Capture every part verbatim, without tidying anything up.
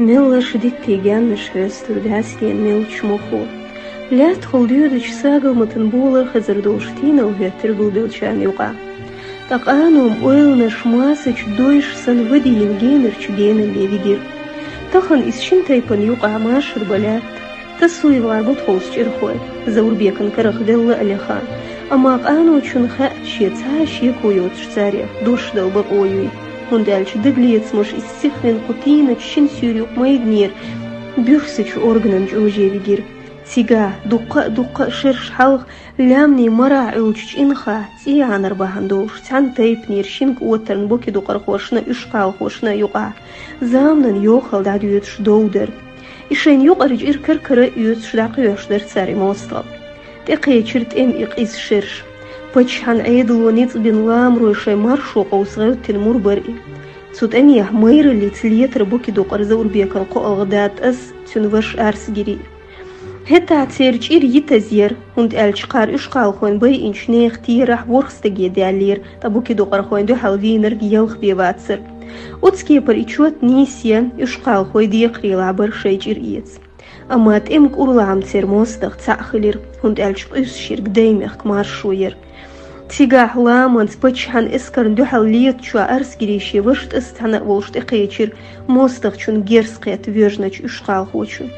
Меллаша диттий гаьнаш хьоьстур даьстен мелча мохо. Лаьттахула доьдучу сагалматан болар хазар долуш тийналла хӀоьттира гулбеллачарна юкъахь. Ткъа къаном ойланаш массачу дойша санна вадийна генарчу геналле вигира. Тахана иза шина тайпана юкъахь машар бан лаьтта. Тасуй вахар бу тховса чӀирхой, Заурбекан карах велла а леха. Амма къаночунна хаьа, шен цхьа а шеко йоцуш царех дош дала бакъо юй. ХӀунда аьлча дагалецамаш иза сихвина кху тийначу шина суьйра юкъа майданера буьрсачу органан чӀоже вигира. Цигахь, дуккха а, дуккха а шераш хьалха, лаьмнийн марахь Ӏуьллучу чӀинхахь, цӀий Ӏанар бахьана долуш, цхьана тайпанера шина кӀотарна, бокедукъархошна а, уьшкхалхошна а юкъахь, заманан йохалла дӀадоьдуш дов дара. И шайна юкъара чӀир кар-кара а оьцуш дӀакхоьхьуш дара цара и мостагӀалла. ТӀекхечира тӀеман и къиза шераш. Паччахьан Ӏедало ницкъ бина ламарой шайн маршо къовса гӀевттина мур бара и. Цу тӀемехь майраллица летара бокедукъар Заурбекан кхоалгӀа да ТӀас, цуьнан ваша Арсгирий. ХӀетахь церан чӀир йитаза яра, хӀунда аьлча кхара уьшкхалхойн байинчу нехан терахь ворхӀ стаге даьллера, ткъа бокедукъархойн дуьхьал вийнарг ялх бен вацара. Оцу кепара и чот нийса ян, уьшкхалхой декхарийлахь бара шайн чӀир эца. Амма тӀеман кӀурлахьма церан мостагӀа цхьаъ хилира, хӀунда аьлча къуьйсуш ерг Даймехкан маршо яра. Цигахь ламанца паччахьан эскарна дуьхьал летачохь Арсгирий шен ваша ТӀас цхьаьна а волуш тӀекхечира, мостагӀчунна герз кхетта воьжначу уьшкхалхочунна.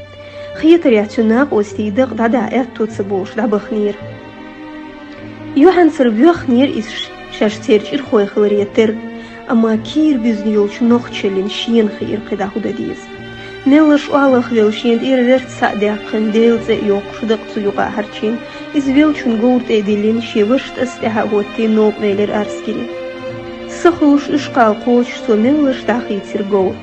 Хетарехь, цуьнан накъостий дакъа дӀадахьа аьтто ца болуш дӀабахнера. Юьхьанцара воьхнера иза, шаьш церан чӀирхой хиларе терра, амма кийра буьзна йолчу нохчаллина шена хиира кхин дӀа хӀун дан деза. Меллаша охьалахвелла шена тӀера верц схьа а даьккхина, Делан цӀе а йоккхуш, дакъа цу юкъа хьарчийна, иза веллачун говра тӀе а диллина, шен ваша ТӀас тӀаьхьа а хӀоттийна, новкъа велира Арсгирий. Са хуьлуш уьшкхалхочух цо меллаша дӀахийцира говр.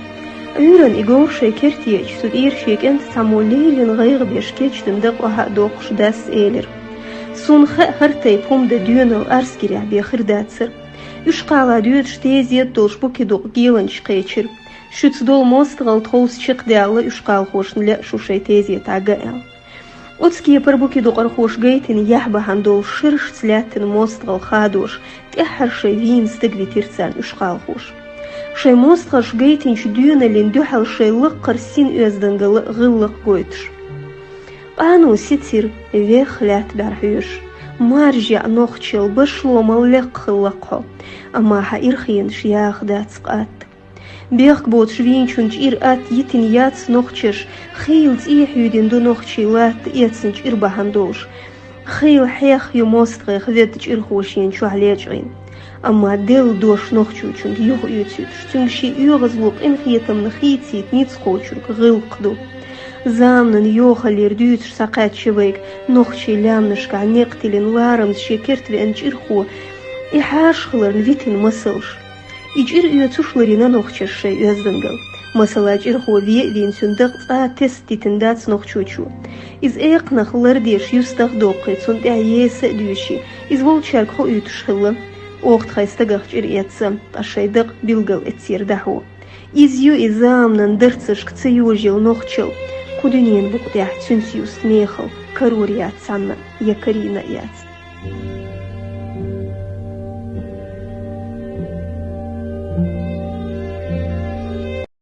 Ӏуьйранна и говр шайн керте еъча, цу тӀера шен кӀентан цхьаммо лелийна гӀайгӀа беш кечдина дакъа охьа а доккхуш, дас элира: «Суна хаьа, хӀара тайпа хӀума дан доьналла Арсгирехь бен хир дацара». Уьшкхала доьдуш тезета долуш бокедукъа геланчаш кхечира. Шуьца долу мостагӀалла тховса чекхдаьлла, уьшкхалхошна лаьа шу шайн тезетахь ган аьлла. Оцу кепара бокедукъархоша гайтина яхь бахьана долуш шерашца лаьттина мостагӀалла хадош, тӀаьххьара шайн вийна стаг витира царна уьшкхалхоша. Шайн мостагӀаша гайтинчу доьналлина дуьхьал шайн лаккхара син оьздангалла а, гӀиллакх а гойтуш. Къано сецира, веха лаьтта бӀаьрахьоьжуш: «Маржа яа нохчалла, башломал лекха хилла-кх хьо, амма хьан ирхенаш яха дац къатта. Бехк боцуш вийначун чӀир атта йитина яц нохчаша, хийла цӀий хьуьйдина ду нохчийн латта эцна чӀир бахьана долуш. Хийла хьех ю мостагӀех ведда чӀирхо шена чохь лечкъийна. Амма делла дош нохчочуьнга юхаоьцуьйтуш, цуьнга шен оьгӀазло къинхетамна хийцийта ницкъ кхочург гӀиллакх ду. Заманан йохаллера дуьйцуш схьакхаьчча вайга нохчийн лаьмнашкахь некъ тиллина ларамца шен керта веана чӀирхо, и хьаша хиларна витина масалш. И чӀир оьцуш ларйина нохчаша шайн оьздангалла. Масала, чӀирхо вен а вийна, цуьнан дакъа цкъа а тесна дитина дац нохчочо. Иза экханах лардеш юьстах а доккхий, цунна тӀехь еса а доьший, иза волчаьрга хоуьйтуш хилла: оха тхайн стагах чӀир эцна, ткъа шайн дакъа билгал эццера дӀахьо. Иза ю и заманан дарцашка ца йожийла нохчалла, кху дуьненан букъа тӀехь цуьнца юста мехала карор яц цхьанна а, я карийна а яц».